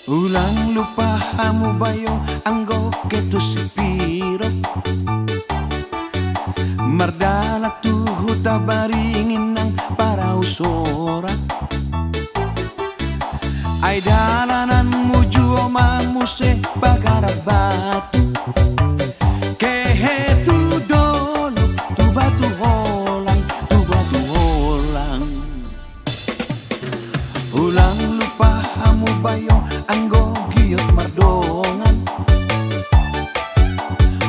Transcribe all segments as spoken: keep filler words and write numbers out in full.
Ulang lupa hamu bayo anggo ketu sipiro. Mardalan tu huta baringin nang parau sora. Ai dalananmu juo ma muse pagarabatu. Kehe tu dolok tu batu holang, tu batu holang. Ulang lupa hamu bayo anggo giot mardongan.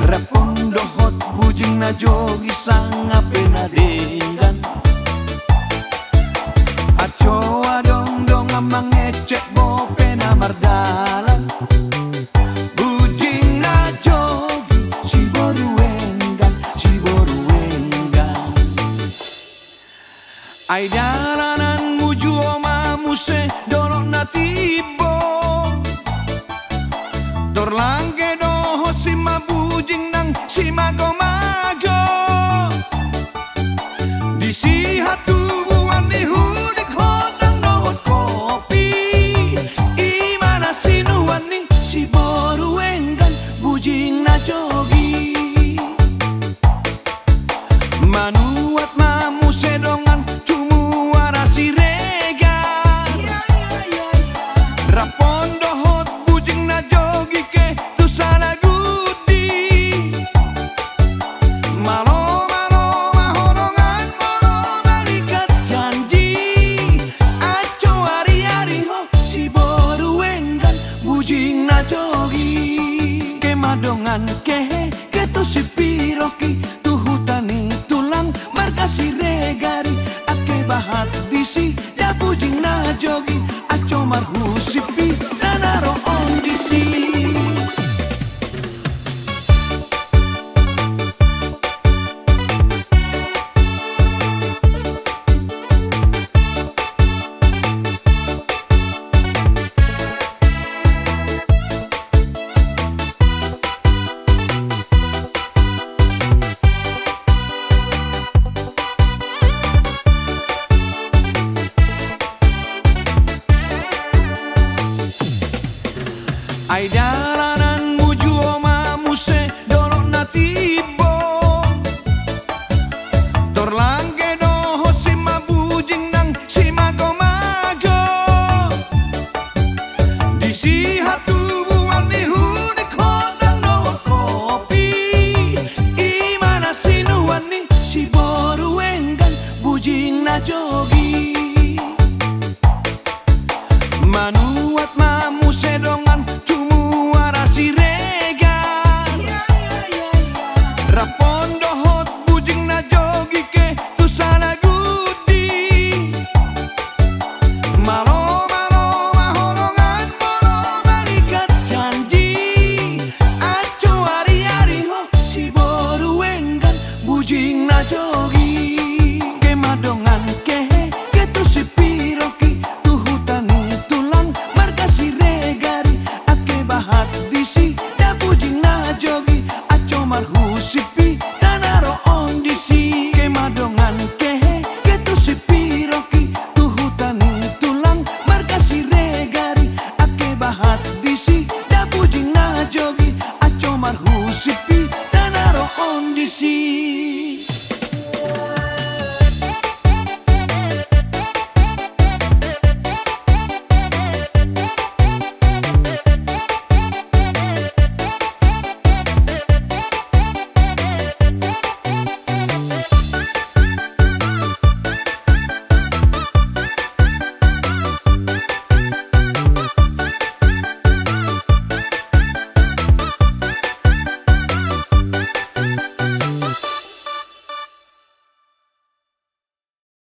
Rap on dohot bujing na jogi sanga pe na denggan. Aco adong dongan mangecek bope na mardalan. Bujing na jogi siboru enggan, siboru enggan. Ai dalananmu juo ma muse dolok na timbo. Tor langge dohot si ma bujing nang si mago-mago. Disi hatubuan ni hudik hotang dohot kopi. I ma na sinuan ni siboru enggan bujing na jogi. Manuat ma muse dongan tu Muara Siregar. Rap on dohot bujing na jogi ke tu Salagundi. Malo, malo ma ho dongan, malo ma ikat janji. Aco ari-ari ho siboru enggan bujing na jogi. Ke ma dongan kehe, ketu sipiro ki tu huta ni tulang marga Siregar i. Angke bahat disi da bujing na jogi. Aco marhusip i na na ro on disi. Ai dalananmu juo ma muse dolok na timbo. Tor langge dohot si ma bujing nang si mago-mago. Disi hatubuan ni hudik hotang dohot kopi. I ma na sinuan ni siboru enggan bujing na jogi. Manu